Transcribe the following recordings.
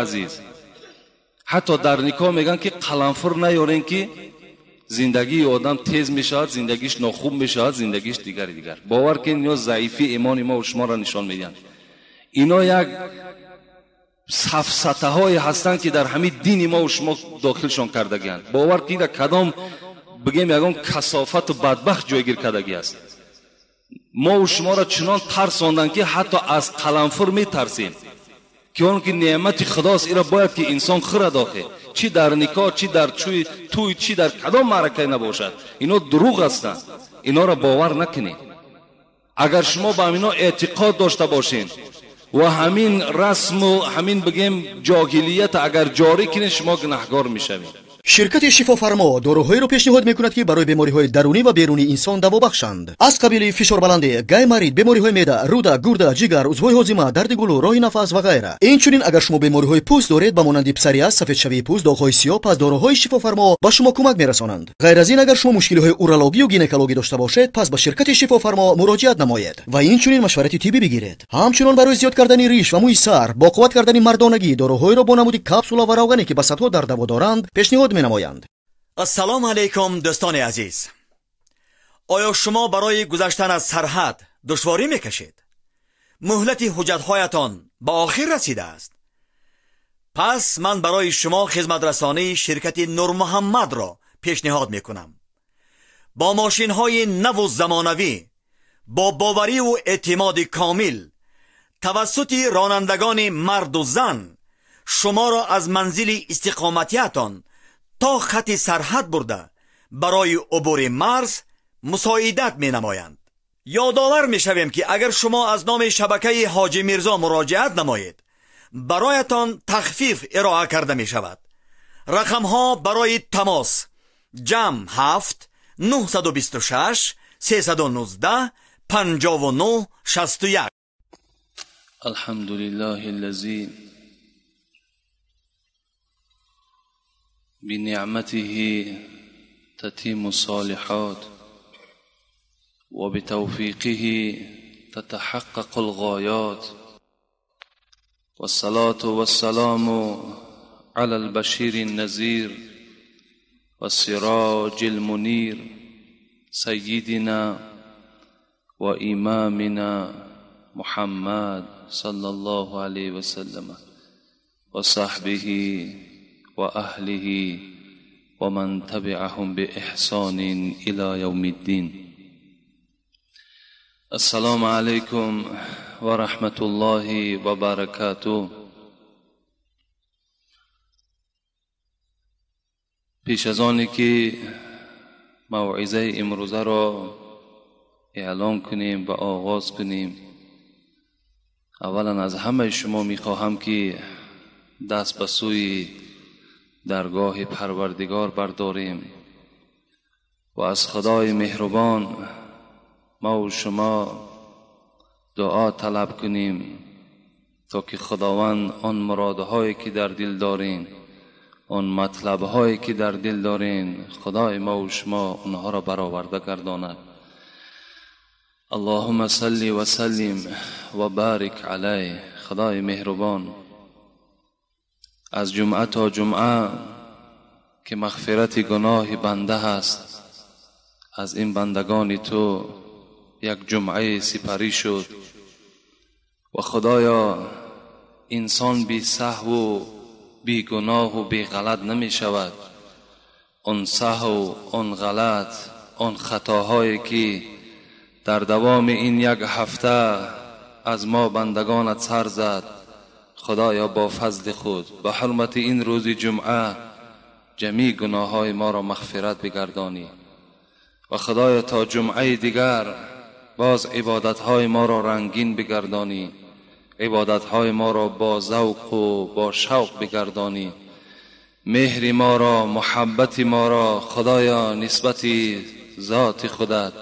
Азиз, ҳатто дар никоҳ мегӯянд, ки қаламфур наёрен, ки зиндагии одам тез мешавад, зиндагиш нохуб мешавад, зиндагиш дигари дигар. Бовар кунед, ино заифи имони мо шуморо нишон медиҳанд. Ино як сафсатаҳое ҳастанд, ки дар ҳамин дини мо шумо дохилшон кардагианд. Бовар кунед, кадом бигем ягон касофату бадбахт ҷойгир кардагӣ аст. Мо шуморо чунон тарсонданд, ки ҳатто аз қаламфур метарсем, ки он ки неъмати худост, иро бояд ки инсон хӯрад. Охе, чӣ дар никоҳ, чӣ дар тӯй, чӣ дар кадом маъракае набошад, ино дурӯғ ҳастанд. Иноро бовар накунед. Агар шумо ба ҳамино эътиқод дошта бошед ва ҳамин расму ҳамин бигем ҷоҳилият агар ҷорӣ кунед, шумо гунаҳгор мешавед. Ширкати Шифофармо доруҳоеро пешниҳод мекунад, ки барои бемориҳои дарунӣ ва берунии инсон даво бахшанд, аз қабили фишорбаландӣ, гайморит, бемориҳои меъда, рӯда, гурда, ҷигар, узвҳои ҳозима, дарди гулӯ, роҳи нафас ва ғайра. Инчунин агар шумо бемориҳои пӯст доред, ба монанди псориаз, сафедшавии пӯст, доғҳои сиёҳ, пас доруҳои Шифофармо ба шумо кӯмак мерасонанд. Ғайр аз ин, агар шумо мушкилиҳои урологию гинекологӣ дошта бошед, пас ба ширкати Шифофармо муроҷиат намоед ва инчунин машварати тиббӣ бигиред. Ҳамчунон барои зиёд кардани риш ва мӯи сар, бо қувват кардани мардонагӣ доруҳоеро бо намуди капсула ва равғане, ки ба садҳо дард даво доранд, пешниҳод менамоянд. Ассалому алайкум, дӯстони азиз. Оё шумо барои гузаштан аз сарҳад душворӣ мекашед? Муҳлати ҳуҷҷатҳоятон ба охир расидааст? Пас ман барои шумо хизматрасонии ширкати Нурмуҳаммадро пешниҳод мекунам. Бо мошинҳои наву замонавӣ, бо бовариву эътимоди комил, тавассути ронандагони марду зан шуморо аз манзили истиқоматиятон то хати сарҳад бурда, барои убури марз мусоидат менамоянд. Ёдовар мешавем, ки агар шумо аз номи шабакаи Ҳоҷи Мирзо муроҷиат намоед, бароятон тахфиф ироа карда мешавад. Рақамҳо барои тамос: +7 926 319 59 61. الحمد لله الذي بنعمته تتم الصالحات وبتوفيقه تتحقق الغايات، والصلاة والسلام على البشير النذير والسراج المنير، سيدنا وإمامنا محمد صلى الله عليه وسلم وصحبه وأهله ومن تبعهم بإحسان إلى يوم الدين. السلام عليكم ورحمة الله وبركاته. پیش از آنی که موعظه امروزه را اعلام کنیم و آغاز کنیم، اولا از همه شما میخواهم که دست به سوی درگاه پروردگار برداریم و از خدای مهربان ما و شما دعا طلب کنیم تا که خداوند آن مرادهایی که در دل دارین، آن مطلبهایی که در دل دارین، خدای ما و شما آنها را برآورده گرداند. اللهم صل و سلم و بارک علیه. خدای مهربان، از جمعه تا جمعه که مغفرت گناه بنده هست، از این بندگان تو یک جمعه سپری شد و خدایا انسان بی سهو و بی گناه و بی غلط نمی شود. آن سهو، آن غلط، آن خطاهایی که در دوام این یک هفته از ما بندگانت سر زد، خدایا با فضل خود به حرمت این روز جمعه جمیع گناههای ما را مغفرت بگردانی و خدایا تا جمعه دیگر باز عبادتهای ما را رنگین بگردانی، عبادتهای ما را با ذوق و با شوق بگردانی، مهر ما را، محبت ما را خدایا نسبت ذات خودت،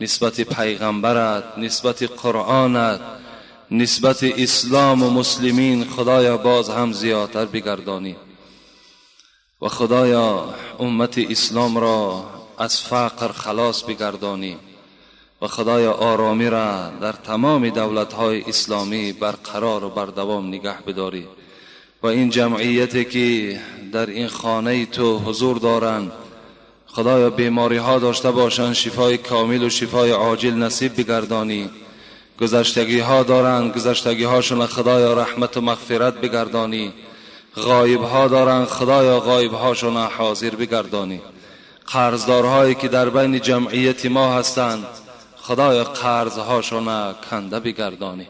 نسبت پیغمبرت، نسبت قرآنت، نسبت اسلام و مسلمین خدایا باز هم زیادتر بگردانی و خدایا امت اسلام را از فقر خلاص بگردانی و خدایا آرامی را در تمام دولت‌های اسلامی برقرار و بردوام نگه بداری و این جمعیتی که در این خانه تو حضور دارند، خدایا بیماری ها داشته باشند شفای کامل و شفای عاجل نصیب بگردانی. گذشتگی ها دارند، گذشتگی هاشون خدایا رحمت و مغفرت بگردانی. غایب ها دارند، خدایا غایب هاشون حاضر بگردانی. قرضدارهایی که در بین جمعیت ما هستند، خدایا قرض هاشون کنده بگردانی.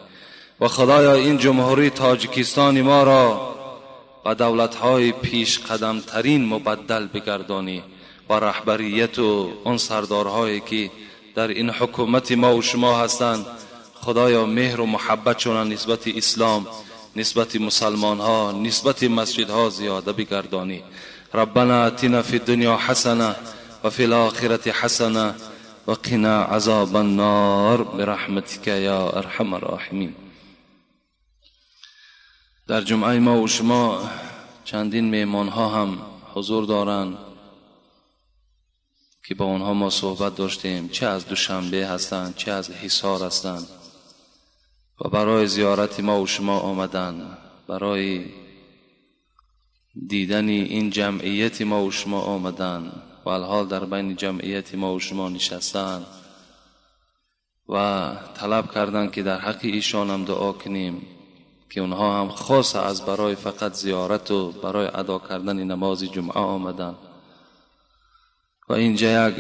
و خدایا این جمهوری تاجیکستان ما را به دولت های پیش قدم ترین مبدل بگردانی و رهبریت و آن سردارهایی که در این حکومت ما و شما هستند، خدایا مهر و محبتشون نسبت اسلام، نسبت مسلمان ها، نسبت مسجد ها زیاده بگردانی. ربنا اتنا فی الدنیا حسنه و فی الاخرة حسنه و قنا عذاب النار برحمتک یا ارحم الراحمین. در جمعه ما و شما چندین مهمان ها هم حضور دارند که با آنها ما صحبت داشتیم، چه از دوشنبه هستند، چه از حصار هستند و برای زیارت ما و شما آمدند، برای دیدن این جمعیت ما و شما آمدند و الحال در بین جمعیت ما و شما نشستند و طلب کردند که در حق ایشان هم دعا کنیم که اونها هم خاص از برای فقط زیارت و برای ادا کردن نماز جمعه آمدند. و اینجا یک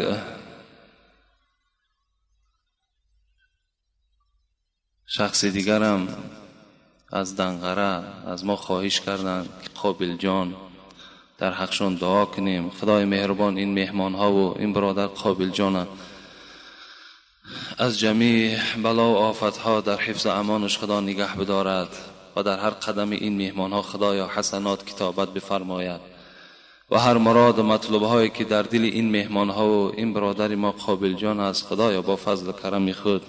شخص دیگرم از دنغره از ما خواهش کردند که قابل جان در حقشون دعا کنیم. خدای مهربان این مهمان ها و این برادر قابل جان از جمیع بلا و آفت ها در حفظ امانش خدا نگه بدارد و در هر قدم این مهمان ها خدایا حسنات کتابت بفرماید و هر مراد و مطلوب هایی که در دل این مهمان ها و این برادر ما قابل جان است، خدایا با فضل و کرم خود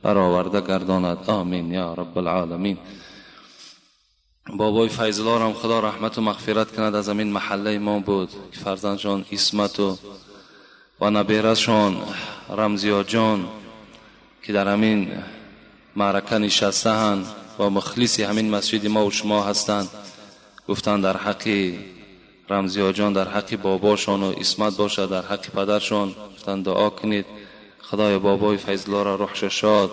برآورده گرداند. آمین یا رب العالمین. بابای فیض‌الله هم خدا رحمت و مغفرت کند، از همین محله ما بود که فرزندشان عصمت و نبیره‌شان رمزیا جان که در همین معرکه نشسته‌اند و مخلص همین مسجد ما و شما هستند، گفتند در حق رمزیا جان، در حق باباشان و عصمت باشد، در حق پدرشان گفتند دعا کنید. خدای بابای فیض‌الله را روحش شاد،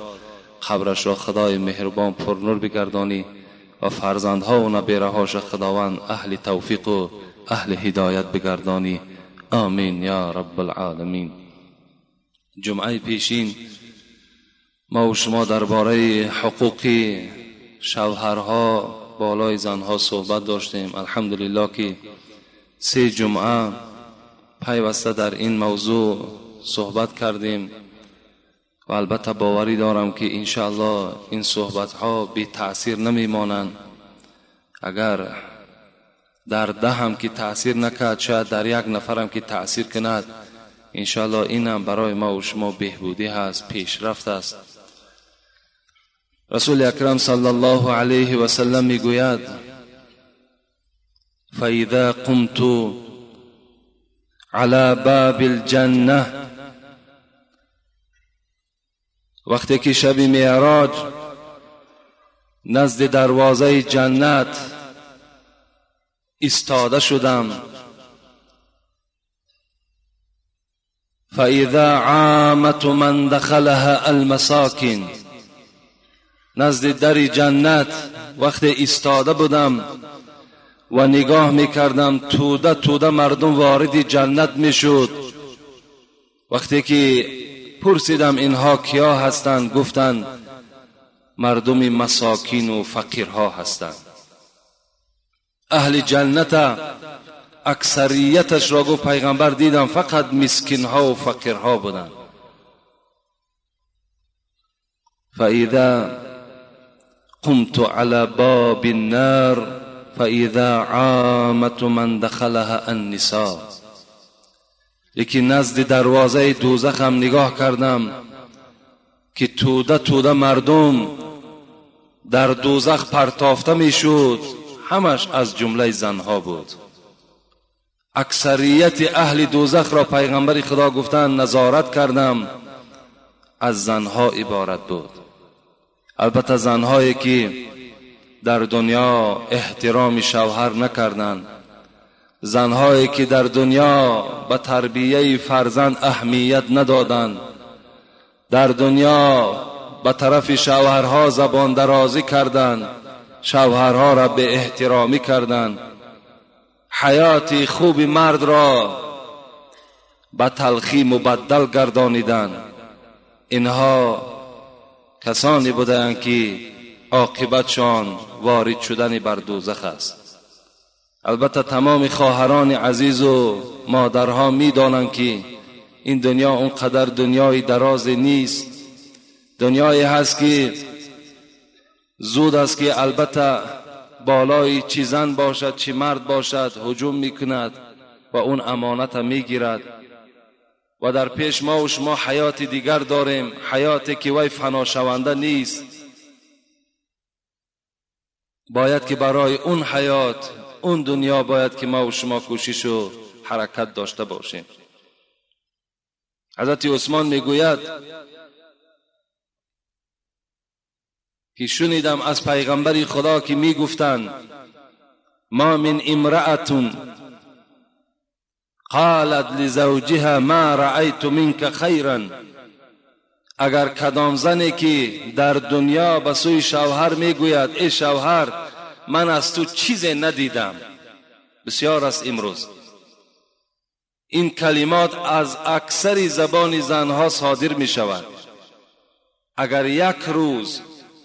قبرش را خدای مهربان پر نور بگردانی و فرزندها و نبیره‌هاش خداوند اهل توفیق و اهل هدایت بگردانی. آمین یا رب العالمین. جمعه پیشین ما و شما درباره حقوق شوهرها بالای زنها صحبت داشتیم. الحمدلله که 3 جمعه پیوسته در این موضوع صحبت کردیم و البته باوری دارم که انشاءالله این صحبت ها بی تأثیر نمی مانند. اگر در 10 هم که تأثیر نکرد، شاید در 1 نفرم که تأثیر کند، انشاءالله این هم برای ما و شما بهبودی هست، پیشرفت است. رسول اکرم صلی الله علیه و سلم میگوید فاذا قمت على باب الجنه، وقتی که شب معراج نزد دروازه جنت ایستاده شدم، فاذا عامة من دخلها المساکین، نزد در جنت وقتی ایستاده بودم و نگاه میکردم توده توده مردم وارد جنت میشد. وقتی که پرسیدم اینها کیا هستند، گفتند مردم مساکین و فقیرها هستند. اهل جنت اکثریتش را گفت پیغمبر دیدم فقط مسکینها و فقیرها بودند. فاذا قمت على باب النار فاذا عامة من دخلها النساء، لیکن نزد دروازه دوزخ هم نگاه کردم که توده توده مردم در دوزخ پرتافته میشد، همش از جمله زنها بود. اکثریت اهل دوزخ را پیغمبر خدا گفتند نظارت کردم از زنها عبارت بود. البته زنهایی که در دنیا احترام شوهر نکردند، زنهایی که در دنیا به تربیه فرزند اهمیت ندادند، در دنیا به طرف شوهرها زبان درازی کردند، شوهرها را به احترامی کردند، حیات خوب مرد را به تلخی مبدل گردانیدند. اینها کسانی بودند که عاقبتشان وارد شدن بر دوزخ است. البته تمام خواهران عزیز و مادرها میدانند که این دنیا اونقدر دنیای دراز نیست، دنیایی هست که زود است که البته بالای چی زن باشد چی مرد باشد هجوم میکند و اون امانت میگیرد و در پیش ما و شما حیات دیگر داریم، حیاتی که وی فنا شونده نیست. باید که برای اون حیات، اون دنیا باید که ما و شما کوشش و حرکت داشته باشیم. حضرت عثمان میگوید که شنیدم از پیغمبر خدا که میگفتند ما من امرأة قالت لزوجها ما رأیت منك خیرا، اگر کدام زنی که در دنیا به سوی شوهر میگوید ای شوهر من از تو چیزی ندیدم، بسیار است امروز این کلمات از اکثر زبان زنها صادر می شود. اگر یک روز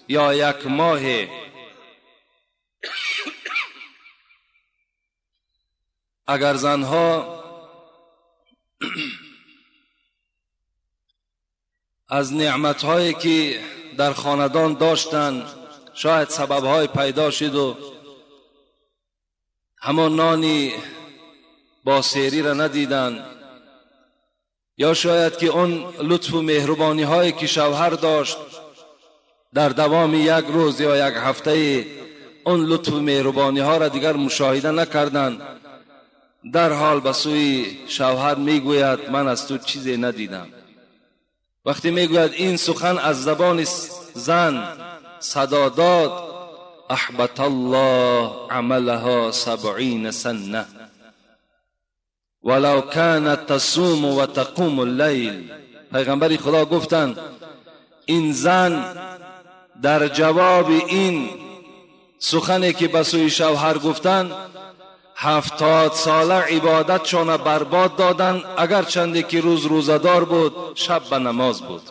یا یک ماه اگر زنها از نعمتهایی که در خاندان داشتند شاید سببهای پیدا شد و همان نانی با سیری را ندیدند، یا شاید که اون لطف و مهربانی هایی که شوهر داشت در دوام یک روز یا یک هفته اون لطف و مهربانی ها را دیگر مشاهده نکردند، در حال به سوی شوهر میگوید من از تو چیزی ندیدم. وقتی میگوید این سخن از زبان زن صدا داد، احبط الله عملها 70 سنه ولو كانت تصوم و تقوم اللیل. پیغمبر خدا گفتند این زن در جواب این سخنی که به سوی شوهر گفتند 70 ساله عبادتشان برباد دادند، اگر چندی که روز روزدار بود شب به نماز بود.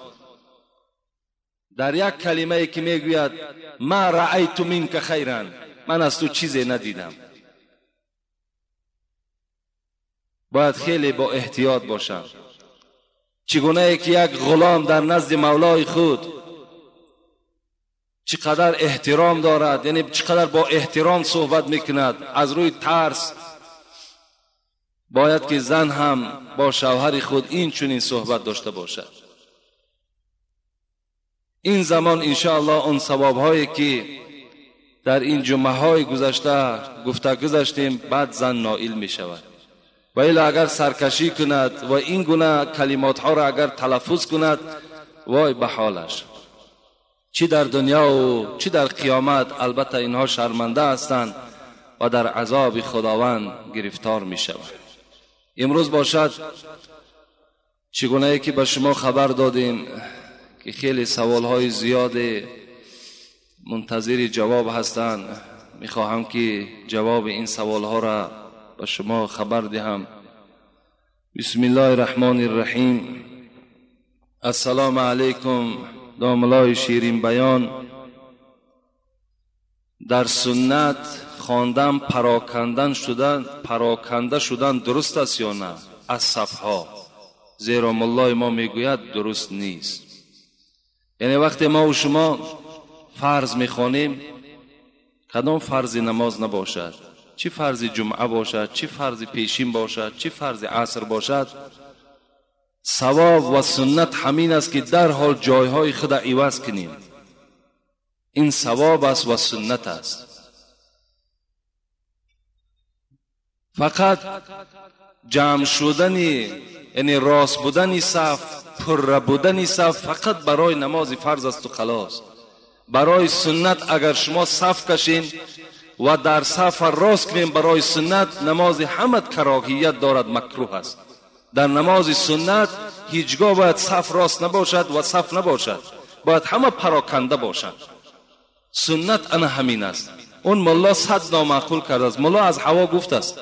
در یک کلمه که میگوید ما رأیت منک خیرا، من از تو چیزی ندیدم. باید خیلی با احتیاط باشم. چگونه که یک غلام در نزد مولای خود چقدر احترام دارد، یعنی چقدر با احترام صحبت میکند از روی ترس، باید که زن هم با شوهر خود این چنین صحبت داشته باشد. این زمان انشاءالله اون ثواب هایی که در این جمعه های گذشته گفته گذشتیم بعد زن نائل می شود. و الا اگر سرکشی کند و این گونه کلمات ها را اگر تلفظ کند، وای به حالش، چی در دنیا و چی در قیامت. البته اینها شرمنده هستند و در عذاب خداوند گرفتار می شوند. امروز باشد چگونه که به شما خبر دادیم که خیلی سوال های زیاد منتظر جواب هستند، می خواهم که جواب این سوال ها را به شما خبر دهم. بسم الله الرحمن الرحیم. السلام علیکم داملای شیرین بیان. در سنت خواندن پراکنده شدن درست است یا نه؟ از صفها، زیرا ملای ما میگوید درست نیست. یعنی وقتی ما و شما فرض میخوانیم، کدام فرض نماز نباشد، چی فرض جمعه باشد، چی فرض پیشین باشد، چی فرض عصر باشد، ثواب و سنت همین است که در حال جایهای خود عوض کنیم. این ثواب است و سنت است. فقط جمع شدن، یعنی راست بودن صف، پر بودن صف فقط برای نماز فرض است و خلاص. برای سنت اگر شما صف کشین و در صف راست کنین برای سنت، نماز همت کراهیت دارد، مکروه است. در نماز سنت هیچگاه باید صف راست نباشد و صف نباشد، باید همه پراکنده باشند. سنت انا همین است. اون ملا صد نامعقول کرده است. ملا از هوا گفت است.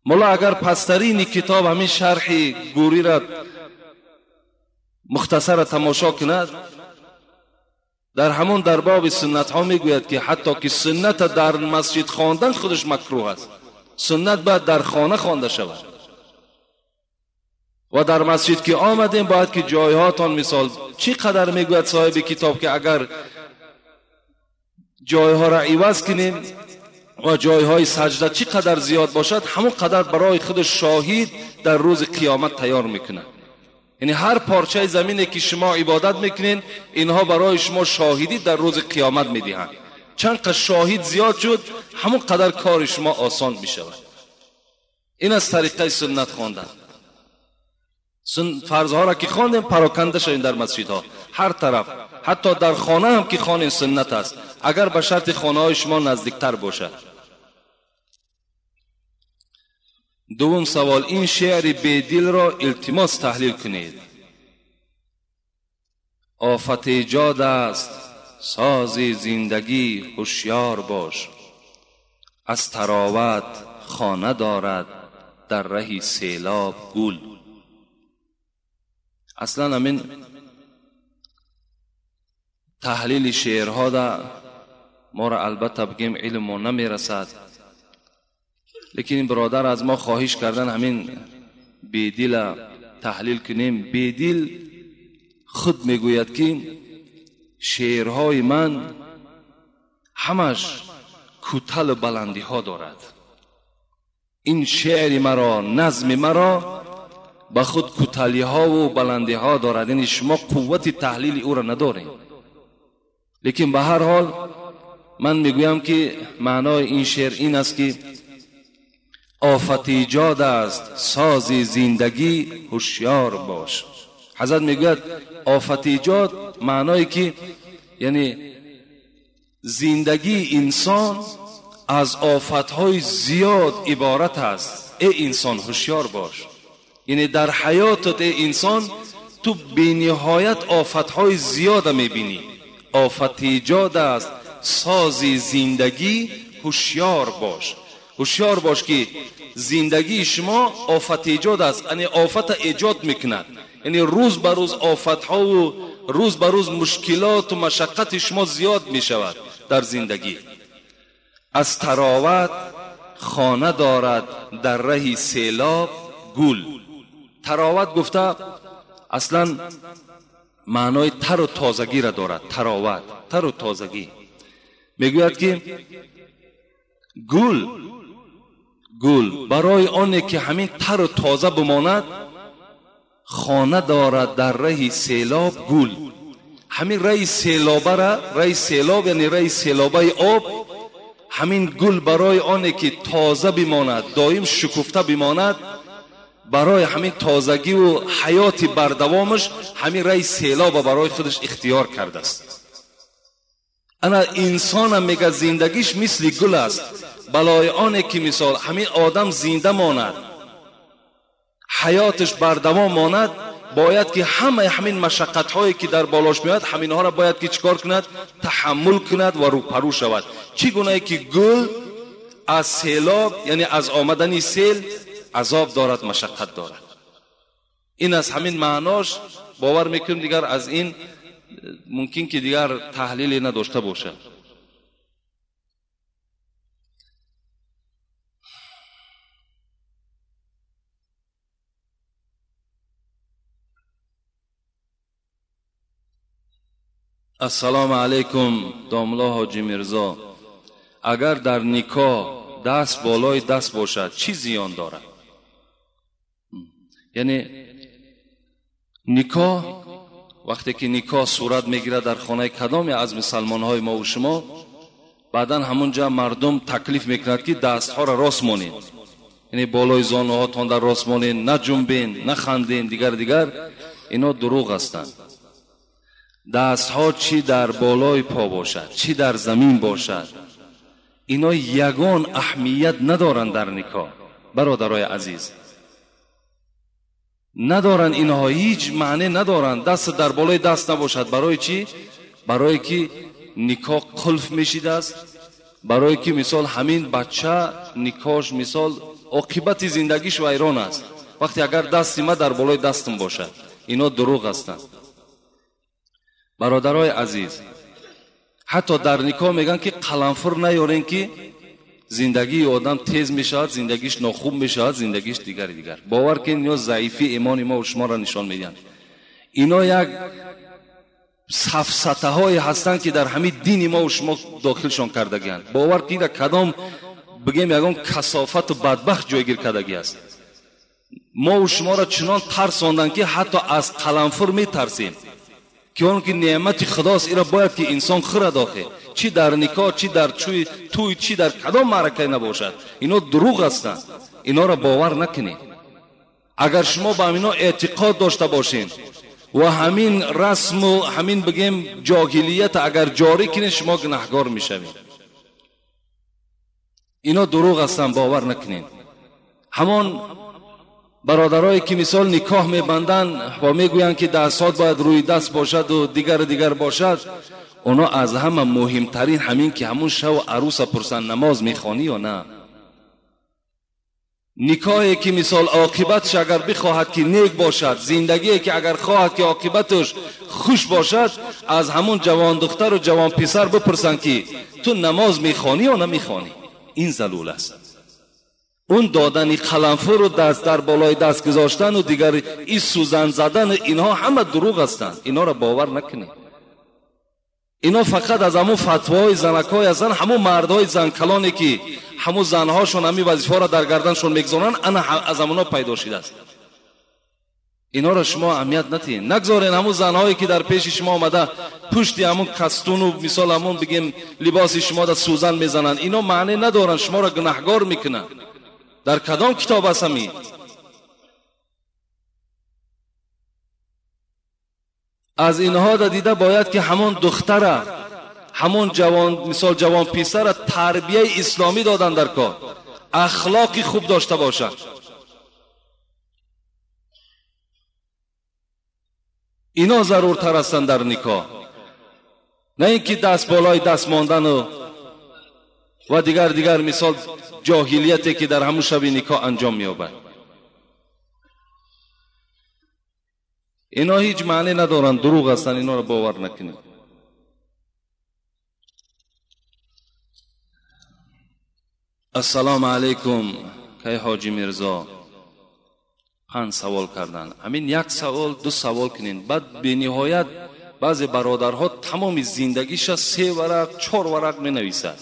ملا اگر پسترین کتاب همین شرح گوری را مختصر تماشا کند، در همون در باب سنت ها میگوید که حتی که سنت در مسجد خواندن خودش مکروه است. سنت باید در خانه خوانده شود و در مسجد که آمدیم باید که جایهاتان مثال چی قدر میگوید صاحب کتاب که اگر جایها را عوض کنیم و جایهای سجده چی قدر زیاد باشد، همون قدر برای خود شاهد در روز قیامت تیار میکنه. یعنی هر پارچه زمینی که شما عبادت میکنین، اینها برای شما شاهدی در روز قیامت میدهند. چند قدر شاهد زیاد شد، همون قدر کار شما آسان میشود. این از طریقه سنت خواندن. فرضها را که خواندیم پراکنده شویم در مسجدها، هر طرف، حتی در خانه هم که خوانیم سنت است، اگر به شرط خانه های شما نزدیکتر باشد. دوم سوال، این شعر بیدل را التماس تحلیل کنید. آفت ایجاد است ساز زندگی هوشیار باش، از تراوت خانه دارد در ره سیلاب گل. اصلا همین تحلیل شعرها دا ما را البته بگیم علم ما نمیرسد، لیکن این برادر از ما خواهش کردن همین بیدل تحلیل کنیم. بیدل خود میگوید که شعرهای من همش کوتل و بلندی ها دارد. این شعر مرا، نظم مرا به خود کوتلی ها و بلندی ها دارد، یعنی شما قوت تحلیل او را ندارید. لیکن به هر حال من میگویم که معنای این شعر این است که آفت ایجاد است ساز زندگی هوشیار باش. حضرت میگوید آفت ایجاد معنای که یعنی زندگی انسان از آفتهای زیاد عبارت است. ای انسان هوشیار باش، یعنی در حیاتت ای انسان تو بی‌نهایت آفتهای زیاد میبینی. آفت ایجاد است ساز زندگی هوشیار باش. هوشیار باش که زندگی شما آفت ایجاد است، یعنی آفت ایجاد میکند، یعنی روز به روز آفتها و روز به روز مشکلات و مشقت شما زیاد میشود در زندگی. از تراوت خانه دارد در ره سیلاب گل. تراوت گفته اصلا معنای تر و تازگی را دارد. تراوت، تر و تازگی. میگوید که گل، گل برای آنه که همین تر و تازه بماند خانه دارد در ره سیلاب گل. همین ره سیلابه را، ره سیلاب یعنی ره سیلابه آب، همین گل برای آنه که تازه بماند، دائم شکفته بماند، برای همین تازگی و حیات بردوامش همین ره سیلاب برای خودش اختیار کرده است. انا انسان میگه زندگیش مثل گل است، بلای آنه که مثال همین آدم زنده ماند، حیاتش بردوام ماند، باید که همه همین مشقت هایی که در بالاش میاد همینها را باید که چیکار کند؟ تحمل کند و روپرو شود. چگونه که گل از سیلاب یعنی از آمدن سیل عذاب دارد، مشقت دارد. این از همین معناش باور میکنم دیگر از این ممکن که دیگر تحلیلی نداشته باشه. السلام علیکم داملا حاجی میرزا، اگر در نکاح دست بالای دست باشد چی زیان دارد؟ یعنی نکاح وقتی که نکاح صورت میگیره در خانه کدامی از مسلمان های ما و شما، بعدا همونجا مردم تکلیف میکند که دستها را راست مانید، یعنی بالای زانوهاتان در راست مانید، نه جنبین، نه خندین، دیگر دیگر. اینا دروغ هستند. Дастҳо чӣ дар болои по бошад, чӣ дар замин бошад, ино ягон аҳамият надоранд дар никоҳ. Бародарои азиз, надоранд инҳо, ҳеҷ маъне надоранд. Даст дар болои даст набошад. Барои чӣ? Барое ки никоҳ қулф мешидааст, барое ки мисол ҳамин бача никоҳш мисол оқибати зиндагиш вайрон аст. Вақте агар дасти ма дар болои дастам бошад, ино дурӯғ ҳастанд. Бародарои азиз, ҳатто дар никоҳ мегӯянд ки қаламфур наёрем ки зиндагии одам тез мешавад, зиндагиш нохуб мешавад, зиндагиш дигари дигар. Бовар кунед, ино заифи имони мо шуморо нишон медиҳанд. Ино як сафсатаҳое ҳастанд ки дар ҳамин дини мо шумо дохилшон кардагианд. Бовар кунед, кадом бигем ягон касофату бадбахт ҷойгир кардагӣ аст. Мо шуморо чунон тарсонданд ки ҳатто аз қаламфур метарсем, ки он ки неъмати худост, иро бояд ки инсон хӯрад. Охе чӣ дар никоҳ, чӣ дар тӯй, чӣ дар кадом маъракае набошад, ино дурӯғ ҳастанд. Иноро бовар накунед. Агар шумо ба ҳамино эътиқод дошта бошед ва ҳамин расму ҳамин бигем ҷоҳилият агар ҷорӣ кунед, шумо гунаҳгор мешавед. Ино дурӯғ ҳастанд, бовар накунед. Ҳамон бародарое ки мисол никоҳ мебанданд ва мегӯянд ки дастҳо бояд рӯи даст бошад ва дигару дигар бошад, оно аз ҳама муҳимтарин ҳамин ки ҳамун шаву арӯса пурсанд намоз мехонӣ ё на. Никоҳе ки мисол оқибатш агар бихоҳад ки нек бошад, зиндагие ки агар хоҳад ки оқибаташ хуш бошад, аз ҳамун ҷавондухтару ҷавонписар бипурсанд ки ту намоз мехонӣ ё намехонӣ. Ин залул аст. Он додани қаламфуру даст дар болои даст гузоштану дигар и сӯзан задану инҳо ҳама дурӯғ ҳастанд. Инҳоро бовар накунед. Ино фақат аз ҳамун фатвоҳои занакҳое ҳастанд, ҳамун мардҳои занкалоне ки ҳамун занҳошон ҳамин вазифаҳоро дар гарданшон мегузоранд, ана аз ҳамуно пайдо шудааст. Инҳоро шумо аҳамият натиҳед. Нагзоред ҳамун занҳое ки дар пеши шумо омада пушти ҳамун кастуну мисол ҳамун бигем либоси шумо да сӯзан мезананд, ино маъне надоранд, шуморо гунаҳгор мекунанд. Дар кадом китоб аст ҳамин? Аз инҳо да дида бояд ки ҳамон духтара, ҳамон ҷавон, мисол ҷавон писара тарбияи исломӣ додан дар кор, ахлоқи хуб дошта бошад. Ино заруртар ҳастанд дар никоҳ, на ин ки даст болои даст мондану ва дигар дигар мисол ҷоҳилияте ки дар ҳамун шаби никоҳ анҷом меёбад. Ино ҳеҷ маъне надоранд, дурӯғ ҳастанд, инҳоро бовар накунед. Ассалому алайкум, кай ҳоҷи Мирзо. 5 савол карданд. Ҳамин як савол, 2 савол кунед. Баъд бениҳоят баъзе бародарҳо тамоми зиндагиша 3 варақ, 4 варақ менависад.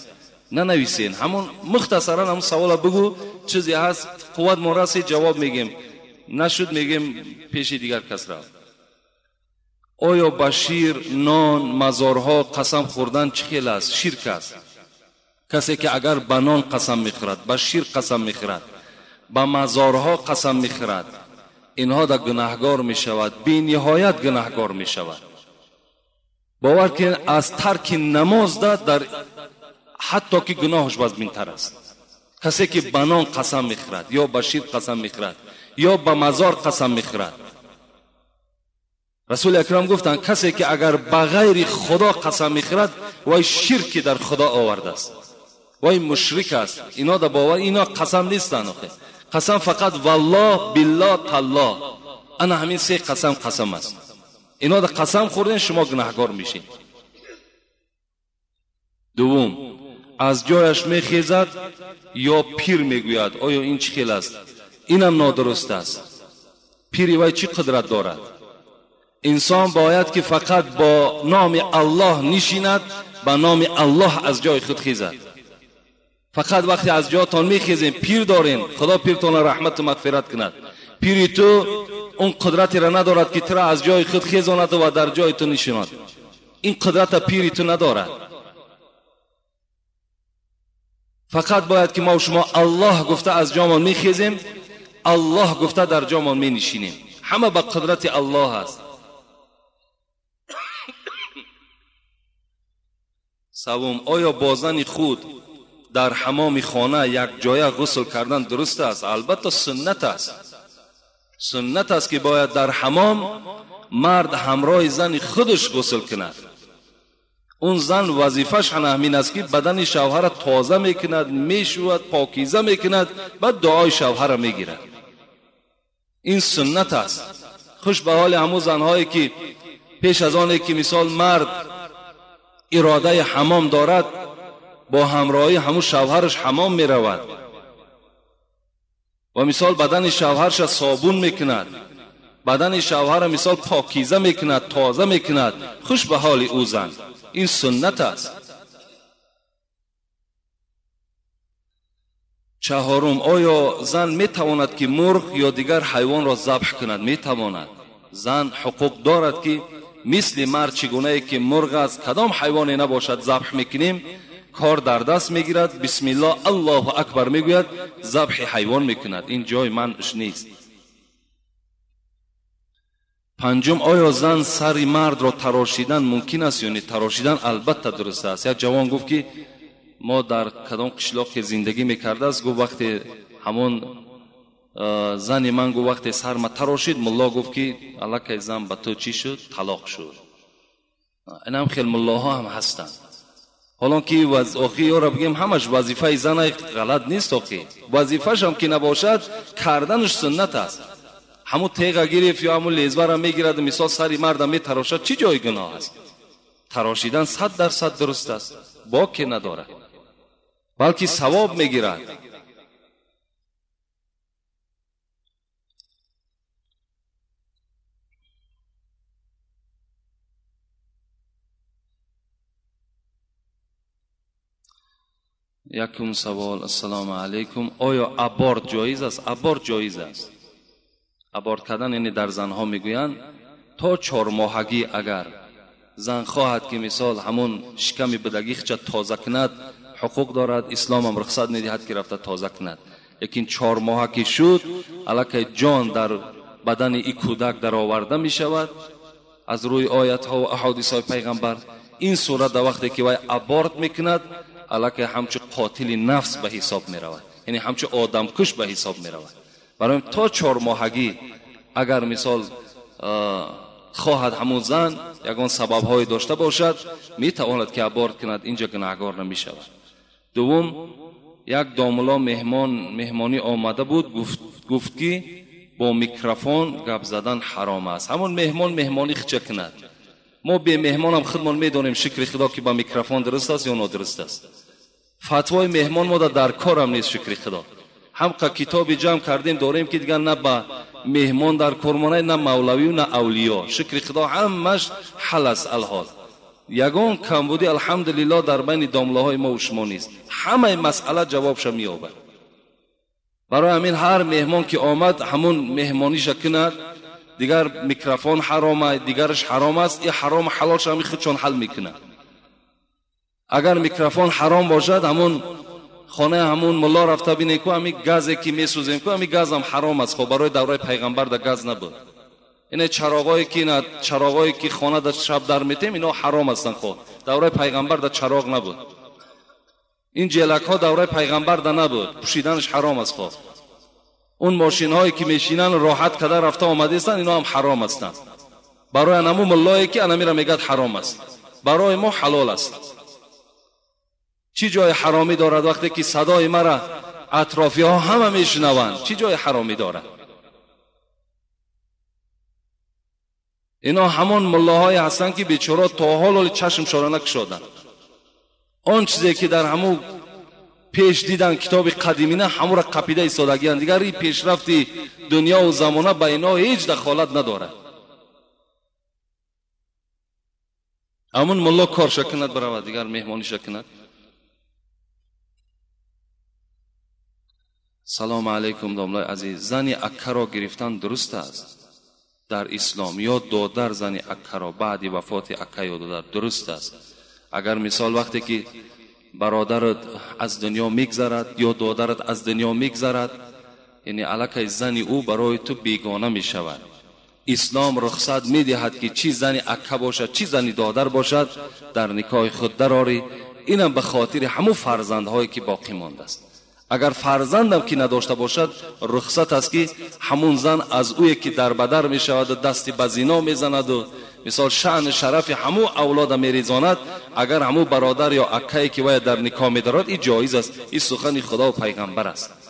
Нанависен, ҳамон мухтасаран ҳамон савола бигӯ, чизе ҳаст, қувват мо расид, ҷавоб мегем. Нашуд мегем пеши дигар кас рафт. Оё ба шир, нон, мазорҳо қасам хӯрдан чӣ хел аст? Ширк аст. Касе ки агар ба нон қасам мехӯрад, ба шир қасам мехӯрад, ба мазорҳо қасам мехӯрад, инҳо да гунаҳгор мешавад, бениҳоят гунаҳгор мешавад. Бовар кунед, аз тарки намоз да дар ҳатто ки гуноҳаш вазминтар аст. Касе ки ба нон қасам мехӯрад, ё ба шир қасам мехӯрад, ё ба мазор қасам мехӯрад. Расули акрам гуфтанд, касе ки агар ба ғайри худо қасам мехӯрад, вай ширки дар худо овардааст, вай мушрик аст. Ино да бовар, ино қасам нестанд. Охе қасам фақат валлоҳ, биллоҳ, таллоҳ, ана ҳамин 3 қасам қасам аст. Ино да қасам хӯрден, шумо гунаҳгор мешед. Дуввум, аз ҷояш мехезад ё пир мегӯяд. Оё ин чӣ хел аст? Инам нодуруст аст. Пири вай чӣ қудрат дорад? Инсон бояд ки фақат бо номи Аллоҳ нишинад, ба номи Аллоҳ аз ҷои худ хезад. Фақат вақте аз ҷоятон мехезем, пир дорем, Худо пиртонро раҳмату мағфират кунад. Пири ту он қудратеро надорад ки туро аз ҷои худ хезонад ва дар ҷои ту нишинад. Ин қудрата пири ту надорад. Фақат бояд ки мо шумо Аллоҳ гуфта аз ҷомон мехезем, Аллоҳ гуфта дар ҷомон менишинем. Ҳама ба қудрати Аллоҳ аст. Севум, оё бо зани худ дар ҳамоми хона як ҷоя ғусл кардан дуруст аст? Албатта суннат аст. Суннат аст ки бояд дар ҳамом мард ҳамроҳи зани худаш ғусл кунад. Он зан вазифааш ҳамин аст ки бадани шавҳара тоза мекунад, мешӯяд, покиза мекунад, баъд дуои шавҳара мегирад. Ин суннат аст. Хуш ба ҳоли ҳамун занҳое ки пеш аз оне ки мисол мард иродаи ҳамом дорад, бо ҳамроҳии ҳамун шавҳараш ҳамом меравад ва мисол бадани шавҳарша собун мекунад, бадани шавҳара мисол покиза мекунад, тоза мекунад. Хуш ба ҳоли ӯ зан. Ин суннат аст. Чаҳорум, оё зан метавонад ки мурғ ё дигар ҳайвонро забҳ кунад? Метавонад. Зан ҳуқуқ дорад ки мисли мард чӣ гунае ки мурғ аст, кадом ҳайвоне набошад забҳ мекунем, кор дар даст мегирад, бисмиллоҳ аллоҳу акбар мегӯяд, забҳи ҳайвон мекунад. Ин ҷои манъш нест. Панҷум, оё зан сари мардро тарошидан мумкин аст ё не? Тарошидан албатта дуруст аст. Як ҷавон гуфт ки мо дар кадом қишлоқе зиндагӣ мекардааст, гуфт вақте ҳамон зани ман гуфт вақте сарма тарошид, мулло гуфт ки аллакай зан ба ту чӣ шуд? Талоқ шуд. Инам хел муллоҳо ҳам ҳастанд. Ҳолон ки охи ёро бигем ҳамаш вазифаи зана ғалат нест, охи вазифашам ки набошад карданаш суннат аст. Ҳамун теға гирифт ё ҳамун лезвара мегирад, мисол сари марда метарошад, чӣ ҷои гуноҳ аст? Тарошидан 100% дуруст аст, боке надорад, балки савоб мегирад. Якум савол. Ассалому алайкум. Оё аборт ҷоиз аст? Аборт ҷоиз аст. Аборт кардан яъне дар занҳо мегӯянд то 4 моҳагӣ агар зан хоҳад ки мисол ҳамун шиками будагихча тоза кунад, ҳуқуқ дорад, ислом ҳам рухсат медиҳад ки рафта тоза кунад. Лекин 4 моҳа ки шуд, аллакай ҷон дар бадани и кӯдак дароварда мешавад аз рӯи оятҳо ва аҳодисҳои пайғамбар. Ин сурат дар вақте ки вай аборт мекунад, аллакай ҳамчун қотили нафс ба ҳисоб меравад, яъне ҳамчун одамкуш ба ҳисоб меравад. Барои то 4 моҳагӣ агар мисол хоҳад ҳамун зан ягон сабабҳое дошта бошад, метавонад ки аборт кунад, инҷа гунаҳгор намешавад. Дуввум, як домулло меҳмонӣ омада буд, гуфт ки бо микрофон гап задан ҳаром аст. Ҳамун меҳмон меҳмонӣ хича кунад. Мо бемеҳмонам худмон медонем, шукри худо, ки ба микрофон дуруст аст ё нодуруст аст. Фатвои меҳмон мода дар корам нест, шукри худо. Ҳамқа китоби ҷамъ кардем дорем ки дигар на ба меҳмон дар кор монад, на мавлавию на авлиё. Шукри худо ҳамаш ҳал аст алҳол. Ягон камбудӣ алҳамдулиллоҳ дар байни домлаҳои мо ва шумо нест. Ҳамаи масъала ҷавобша меёбад. Барои ҳамин ҳар меҳмон ки омад ҳамун меҳмониша кунад, дигар микрофон ҳаром аст, дигараш ҳаром аст, ин ҳаром ҳалолша ҳамин худшон ҳал мекунад. Агар микрофон ҳаром бошад, ҳамун хонаи ҳамун мулло рафта бинед ку ҳамин газе ки месӯзем ку ҳамин газам ҳаром аст. Хоб барои давраи пайғамбар да газ набуд. Ине чароғое ки на чароғое ки хона да шаб дар метем, ино ҳаром ҳастанд. Хоб давраи пайғамбар да чароғ набуд. Ин ҷелакҳо давраи пайғамбар да набуд, пӯшиданаш ҳаром аст. Хоб он мошинҳое ки мешинанд роҳат када рафта омадаистанд, ино ҳам ҳаром ҳастанд. Барои анаму муллое ки анамира мегӯяд ҳаром аст, барои мо ҳалол аст. Чӣ ҷои ҳаромӣ дорад вақте ки садои мара атрофиҳо ҳама мешунаванд? Чӣ ҷои ҳаромӣ дорад? Ино ҳамон муллоҳое ҳастанд ки бечора то ҳол чашмшона накушоданд. Он чизе ки дар ҳамун пеш дидан китоби қадимина ҳамура қапида истодагиянд. Дигар ин пешрафти дунёву замона ба ино ҳеҷ дахолат надорад. Ҳамун мулло корша кунад баравад, дигар меҳмониша кунад. Салому алайкум домлаи азиз. Зани аккаро гирифтан дуруст аст дар ислом ё додар зани аккаро баъди вафоти акка ё додар дуруст аст? Агар мисол вақте ки бародарат аз дунё мегзарад ё додарат аз дунё мегзарад, яъне аллакай зани ӯ барои ту бегона мешавад. Ислом рухсат медиҳад ки чӣ зани акка бошад, чӣ зани додар бошад, дар никоҳи худ дарорӣ. Инам ба хотири ҳамун фарзандҳое ки боқӣ мондааст. Агар фарзандам ки надошта бошад, рухсат аст ки ҳамун зан аз ӯе ки дар бадар мешаваду дасти ба зино мезанаду мисол шаъни шарафи ҳамун авлода мерезонад, агар ҳамун бародар ё аккае ки вая дар никоҳ медорад, ин ҷоиз аст. Ин сухани Худо ва пайғамбар аст.